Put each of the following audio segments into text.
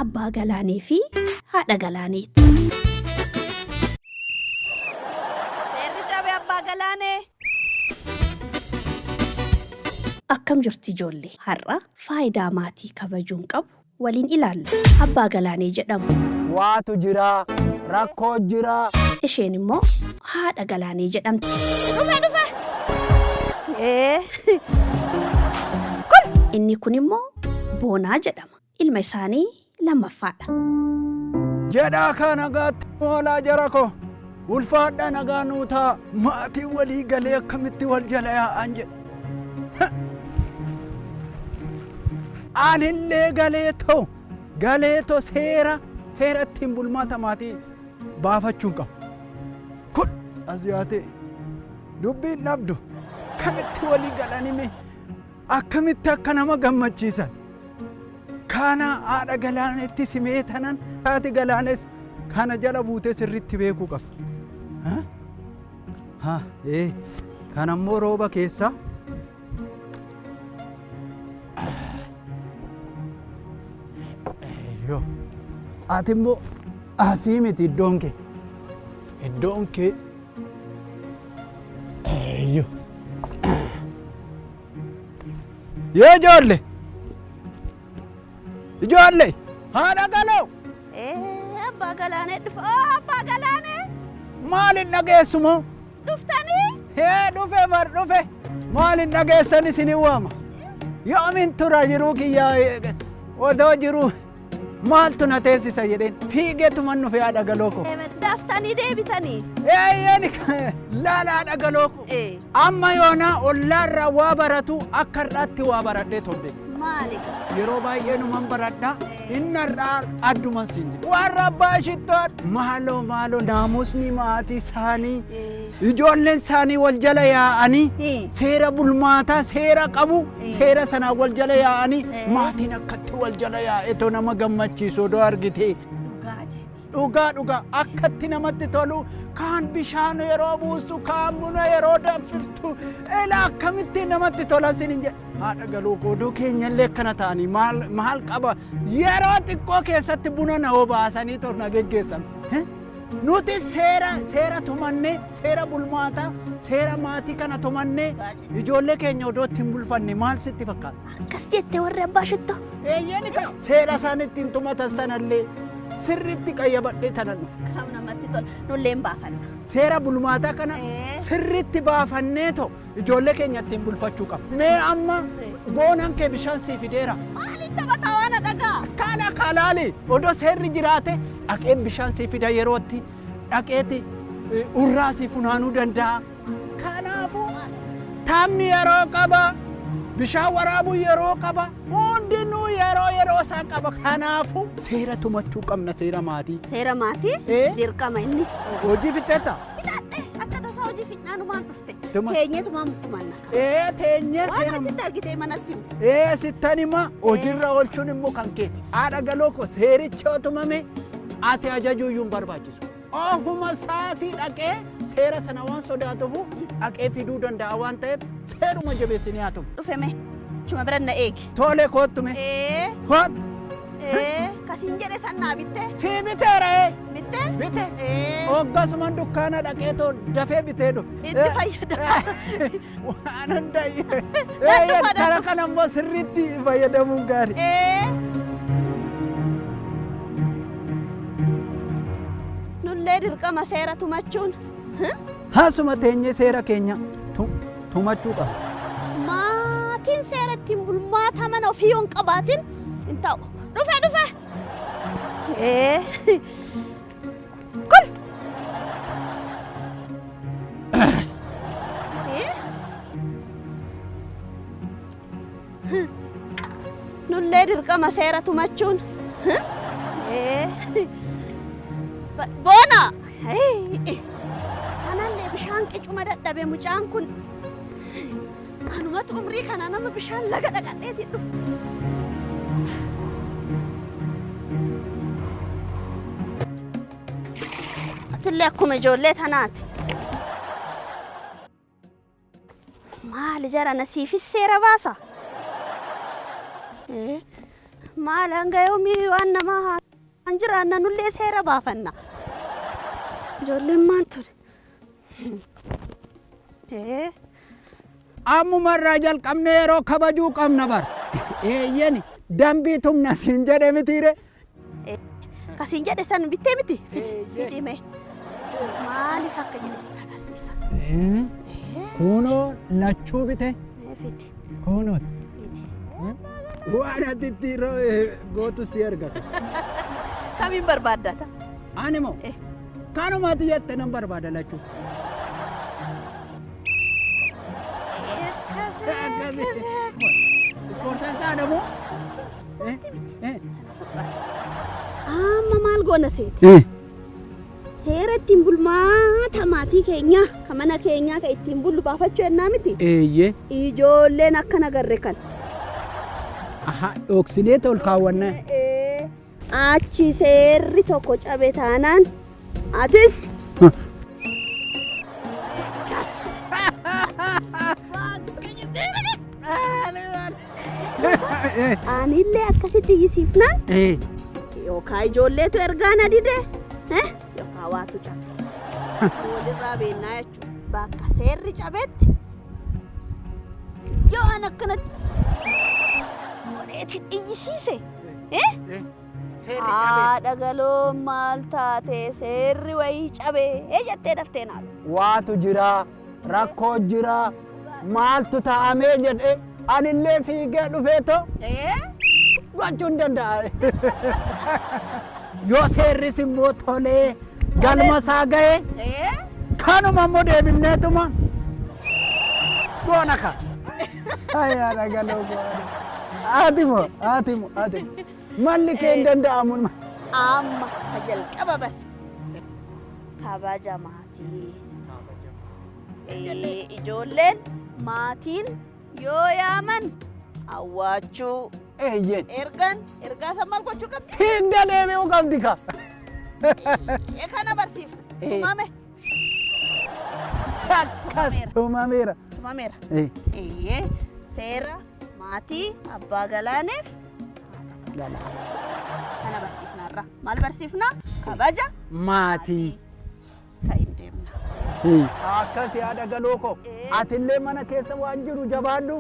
Abbaa Galaanee fi Haadha Galaaneeti. Seerri cabe Abbaa Galaanee. Akkam jirti ijoollee? Har'a faayidaa maatii kabajuun qabu waliin ilaalla. Abbaa Galaanee jedhamu. Waatu jira, rakkoo jira. Isheen immoo Haadha Galaanee jedhamti. Dhufe dhufe. Ee. Inni kun immoo Boonaa jedhama. Ilma isaanii lammaffaadha. Jedhaa kaa nagaatti oolaa jara koo. Ulfaadhaa nagaa nuu ta'a. Maatiin walii galee akkamitti wal jala yaa'an jedhe. Anillee galeetoo galeetoo seera seera ittiin bulmaata maatii baafachuun qaba. Kun as yaatee dubbiin dhabdu kamitti walii galanii mee akkamitti akka nama gammachiisan. Kana haadha galaanetti simee tanan haati galaanes kana jala buutee sirriitti beekuu qabdi. Ha? Ha, ee, kana immoo rooba keessaa Eeyyoo. Ati immoo asii miti iddoon kee. Iddoon kee. Eeyyoo. Yoo ijoolle. Ijoolle. Haadha galoo. Ee Abbaa Galaanee dhufa. Oo Abbaa Galaanee. Maalin dhageessu moo? Dhuftanii? Hee dhufe bar dhufe. Maalin dhageessan isinin waama. Yoomin tura jiruu kiyya otoo jiruu maaltu na teessisa jedheen fiigeetuman dhufe haadha galoo koo. Daftanii deebitanii? Eeyyeen laala haadha galoo koo. Amma yoonaa ollaarraa waa baratu akka har'aatti waa baradhee tolbe. Maali? Yeroo baay'ee numan baradha. Inni har'aa adduman siin jedha. Warra abbaa shittoo maaloo maaloo naamusni maatii isaanii ijoolleen isaanii wal jala yaa'anii seera bulmaataa seera qabu seera sanaan wal jala yaa'anii maatiin akkatti wal jala yaa'etoo nama gammachiisu odoo argitee. Dhugaa jedhi. Dhugaa dhugaa akkatti namatti tolu kaan bishaan yeroo buustu kaan buna yeroo danfiftu ila akkamitti namatti tola sin hin jedhe. Haadha galuu koo oduu keenyallee akkana ta'anii maal maal qaba yeroo xiqqoo keessatti buna na obaasanii tol na geggeessan. Nuti seera seera tumannee seera bulmaataa seera maatii kana tumannee ijoollee keenya odoo ittiin bulfanne maal sitti fakkaata? Akkas jette warri abbaa shittoo. Eeyyeen ka seera isaan ittiin tumatan sanallee sirriitti qayyabadhee tanan dhufe. Kam namatti tola. Nullee hin baafanna. Seera bulmaataa kana sirriitti baafannee too ijoollee keenya ittiin bulfachuu qabna. Mee amma boonaan kee bishaan sii fideera. Maaliin taphataa waan dhagaa? Kana kalaali odoo seerri jiraate dhaqeen bishaan sii fida yerootti dhaqeeti urraa sii funaanuu danda'a. Kanaafuu taphni yeroo qaba, bishaan waraabuun yeroo qaba, hundinuu yeroo yeroo isaa qaba. Kanaafuu seera tumachuu qabna seera maatii. Seera maatii Ee. dirqama inni. Hojii fixxeetta? Fixadhe akka tasaa hojii fixnaanumaan dhufte. Tuma. Teenyeetumaan tumanna. Ee teenyee Waan seera. achitti argitee manatti himte. Ee sittan hima hojiirra oolchuun immoo kan keeti. Haadha galoo koo seericha yoo tumame ati ajajuu iyyuu hin barbaachisu. Ofuma isaatii dhaqee seera sana waan sodaatufu dhaqee fiduu danda'a waan ta'eef seeruma jabeessinee haa tumu. Dhufe mee. Achuma bira na eegi. Tole koottu mee. Ee. Koottu. Ee. Kasiin jedhe san naa bittee. Sii biteera ee. Bittee? Bite. Ee. Hoggasuma dukkaana dhaqee too dafee bitee dhufe. Itti fayyadama. Waan hunda. Nan dhufa, nan Kara dhufa. kana immoo sirriitti fayyadamuun gaarii. Ee. Nullee dirqama seera tumachuun. Haasuma teenyee seera keenya tumachuu qabna. Maatiin seera ittiin bulmaata mana ofii yoo hin qabaatin hin ta'u. Dhufe dhufe. Ee. Kul. Ee. Nullee dirqama seera tumachuun. Boona! Kanallee bishaan qicuma dadhabe mucaan kun. Anumatu umrii kana nama bishaan laga dhaqadheetiin dhufu. Atillee akkuma ijoollee tanaati. Maali jarana siifis seera baasa? Maal hanga yoomii waan namaa haan jiraanna nullee seera baafanna. Ijoolleen maan ture? Ee. Ammuma irraa jalqabnee yeroo kabajuu qabna bar. Eeyyeni dambii tumna siin jedhe mitiire. Ka siin jedhe san bittee miti? Fidi, fidi mee. Maaliif akka jedhe sitti agarsiisa. Kunoo lachuu bite. Mee fidi. Kunoo. Fidi. Waan ati itti gootu si argata. Kamiin barbaaddata? Ani moo? Kanuma ati jette nan barbaada lachuu. Ispoorteessaa dha moo? Amma maal goona seete? Seera ittiin bulmaata maatii keenyaa ka mana keenyaa ka ittiin bullu baafachuu ennaa miti? Eeyyee. Ijoolleen akka nagarre kan. Aha, dhoksinee ol kaawwannaa. Achi seerri tokko cabe taanaan atis anillee akkasitti iyyisiifnaan yookaan ijoolleetu ergaa na dide yookaan waatu cabe. Walirraa beennaa jechuudha. Bakka seerri cabetti yoo an akkanatti godheetiin iyyisiise Seerri cabee. Haadha galoo maal taate seerri wayii cabee jettee daftee naalu. Waatu jira, rakkoo jira, maaltu ta'amee jedhee anillee fiigee dhufeetoo gochuu hin danda'a. Yoo seerris immoo tolee galma isaa ga'e kanuma immoo deebifneetuma goona ka. Ayyaana galoo goona. Ati moo ati moo ati moo malli kee hin danda'amu. Amma ka jalqaba bas kabaja maatii. Ijoolleen maatiin yoo yaaman awwaachuu. Eeyyeen. Ergan ergaa san maal gochuu qabdi? Fiigda deebi'uu qabdi ka. Ee kana barsiifna. Tumame. Akkas tumameera. Tumameera. Eeyyee seera maatii abbaa galaaneef kana barsiifna irra. Maal barsiifna? Kabaja maatii. Kan hin deemna. Akkas yaada galoo koo. Atillee mana keessa waan jiru jabaadhu.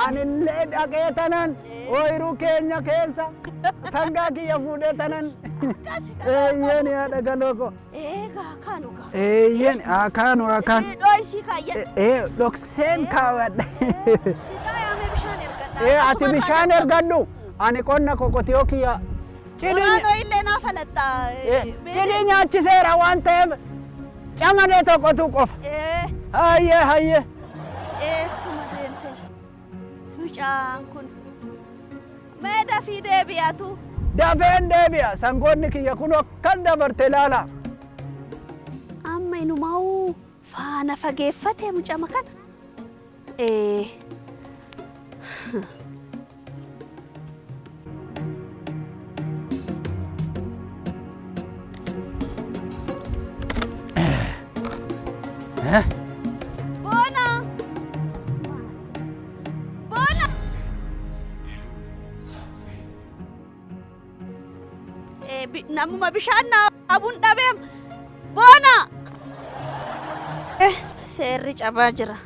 Anillee dhaqee tanan ooyiruu keenya keessa sangaa kiyya fuudhee tanan. Eeyyeen yaada galoo koo. Eegaa kaanu gaa. Eeyyeen akaanu akaan. Dho'isii kaayyadhu. Ee dhokseen kaawwadha. Mucaa yaamee bishaan ergadha. Ee ati bishaan ergadhu. Ani qonna koo qotiyoo kiyya. Qoraanoo illee naa falaxxa. Cidii nyaachiseera waan ta'eef camadee tokkotu qofa. Hayyee hayyee. Eessuma deemte mucaan kun? Mee dafii deebi'atu. Dafeen deebi'a sangoonni kiyya kun akkas dabarte ilaala. Amma inumaa'uu faana fageeffatee mucama kana. Ee. Boona! Boona! Namuma bishaan naa abuun dhabeem. Boona! Seerri cabaa jira.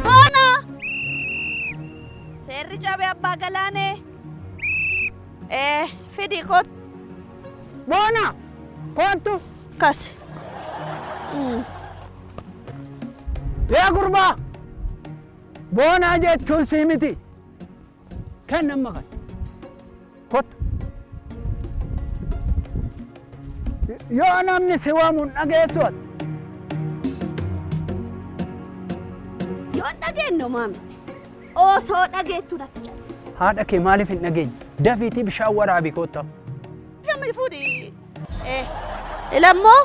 Boona! Seerri cabe abbaa galaanee. Fidi kottu. Boona! Kottu! Kas. Yaa gurbaa! Boonaa jechuun sii miti. Kenna amma kana. Kottu. Yoo namni si waamu hin dhageessu ati. Yoo hin dhageenye homaa miti. Osoo dhageettu natti cala. Haadha kee maaliif hin dhageenye? Dafiitii bishaan waraabi kottu. Bishaan fuudhi. Ilammoo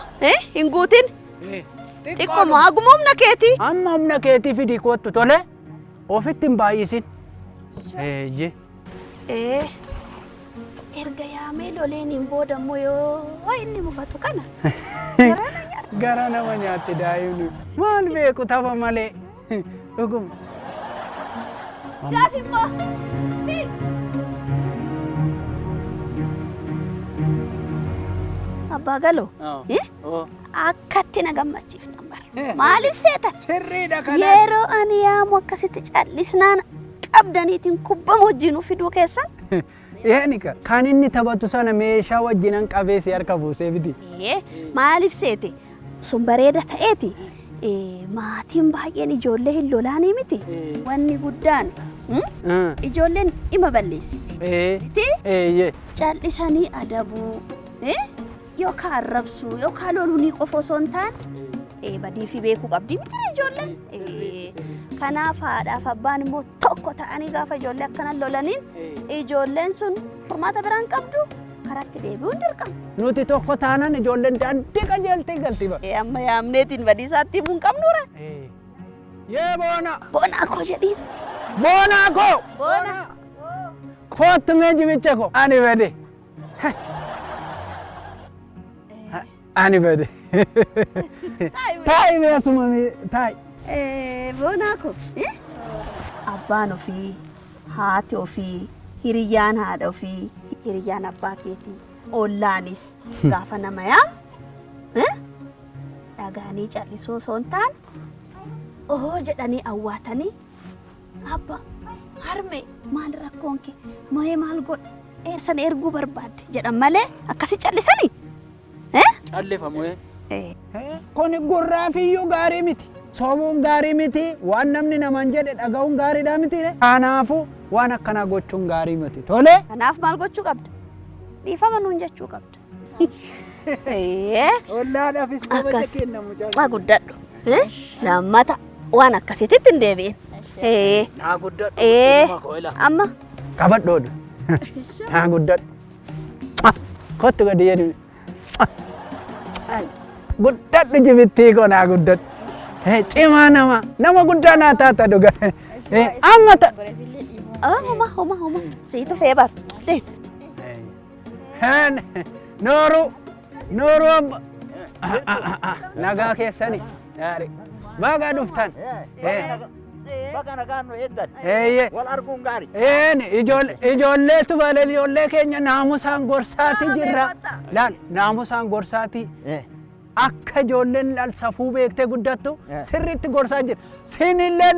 hin guutin. Xiqqoma haguma humna keetii. Amma humna keetii fidii kottu tole. Ofitti hin baay'isin. Eeyyee. Erga yaamee loleeniin booda immoo yoo inni mufatu kana. Garaa na nyaata. Gara nama nyaatti daa'imni. Maal beeku tapha malee. Dhuguma. Daaf immoo. Fiig. Abbaa galoo. Akkatti na gammachiiftan bara. Maaliif seetan? Sirriidha kana. Yeroo ani yaamu akkasitti callisnaan qabdaniitiin kubbama wajjin fiduu keessan. Eeni kan inni taphatu sana meeshaa wajjinan qabee si harka buusee miti. Maaliif seete? Sun bareeda ta'eeti. Maatiin baay'een ijoollee hin lolaanii miti. Wanni guddaan ijoolleen dhima balleessiti. Miti? Callisanii adabuu yookaan arrabsuu yookaan loluu qofa osoo hin taane badii fi beekuu qabdi miti ijoolleen. Kanaaf haadhaaf abbaan immoo tokko ta'anii gaafa ijoollee akkana lolaniin ijoolleen sun furmaata biraan qabdu karaatti deebi'uun dirqama. Nuti tokko taanaan ijoolleen daandii qajeeltee galti bara. Amma yaamneetiin badii isaatti himuu hin qabnuura. Yee boona! Boonaa koo jedhiin. Boonaa koo! Boona. Kootu mee jibicha koo. Ani bade. Ani bade. Taa'i mee asuma mee taa'i. Boonaa koo. Abbaan ofii, haati ofii, hiriyyaan haadha ofii, hiriyyaan abbaa keetii, ollaanis gaafa nama yaamu dhagaanii callisuu osoo hin taane ohoo jedhanii awwaatanii abba harme maal rakkoon kee mee maal godhe eessan erguu barbaadde jedhan malee akkasi callisanii. Callifamu. Kun gurraafiyyuu gaarii miti. Sobuun gaarii miti. Waan namni namaan jedhe dhaga'uun gaariidha miti. Kanaafuu waan akkanaa gochuun gaarii miti. Tole. Kanaaf maal gochuu qabda? Dhiifama nuun jechuu qabda. Ollaadhaafis Akkas. Maa guddadhu. Lammata waan akkasiitti hin deebi'in. Naa guddadhu. Amma. Qabadhoodhu. Naa guddadhu. Kottu gadi jedhi. Guddadhu jibittii koo naa guddadhu. Cimaa nama nama guddaa naa taata dhuga. Amma ta. Homa homa homa siitu fee bar. Deem. Nooru nooru nagaa keessani. Baga dhuftan. Baga nagaan nu eeggan. Eeyyee. Wal arguun gaarii. Een ijoolleetu balee ijoollee keenya naamusaan gorsaati jirra. Laal naamusaan gorsaati. Akka ijoolleen laal safuu beektee guddattu sirriitti gorsaa jira. Sinillee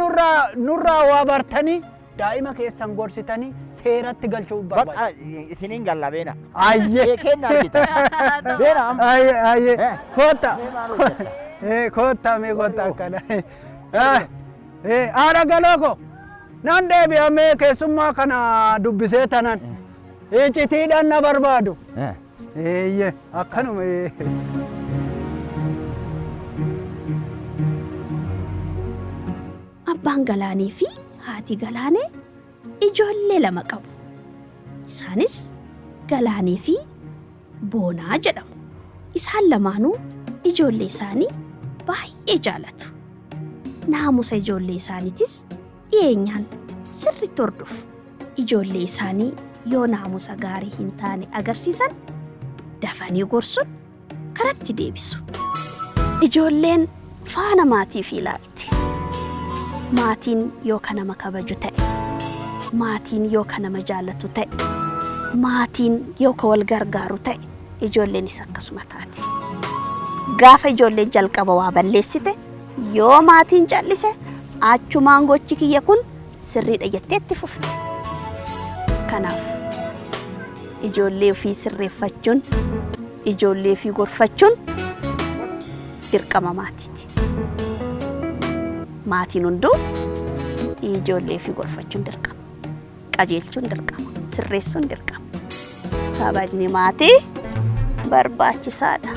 nurraa waa bartanii daa'ima keessan gorsitanii seeratti galchuu barbaada. Bakka isiniin galla beena. Ayyee. Kenna argita. Beena amma. Ayyee ayyee. Kotta. Mee maal hojjetta? Kotta mee kotta akkana. Haadha galoo ko nan deebi'a mee keessummaa kana dubbisee tanan. Icitiidhaan na barbaadu. Eeyyee akkanuma. Abbaan Galaanee fi haati Galaanee ijoollee lama qabu. Isaanis Galaanee fi Boonaa jedhamu. Isaan lamaanuu ijoollee isaanii baay'ee jaalatu. Naamusa ijoollee isaaniitis dhiyeenyaan sirriitti hordofu. Ijoollee isaanii yoo naamusa gaarii hin taane agarsiisan dafanii gorsuun karatti deebisu. Ijoolleen faana maatiif ilaalti. Maatiin yoo ka nama kabaju ta'e, maatiin yoo ka nama jaalatu ta'e, maatiin yoo ka wal gargaaru ta'e, ijoolleenis akkasuma taati. Gaafa ijoolleen jalqaba waa balleessite yoo maatiin callise achumaan gochi kiyya kun sirriidha jettee itti fufte. Kanaaf ijoollee ofii sirreeffachuun, ijoollee ofii gorfachuun dirqama maatiiti. Maatiin hunduu ijoollee ofii gorfachuun dirqama. Qajeelchuun dirqama. Sirreessuun dirqama. Kabajni maatii barbaachisaadha.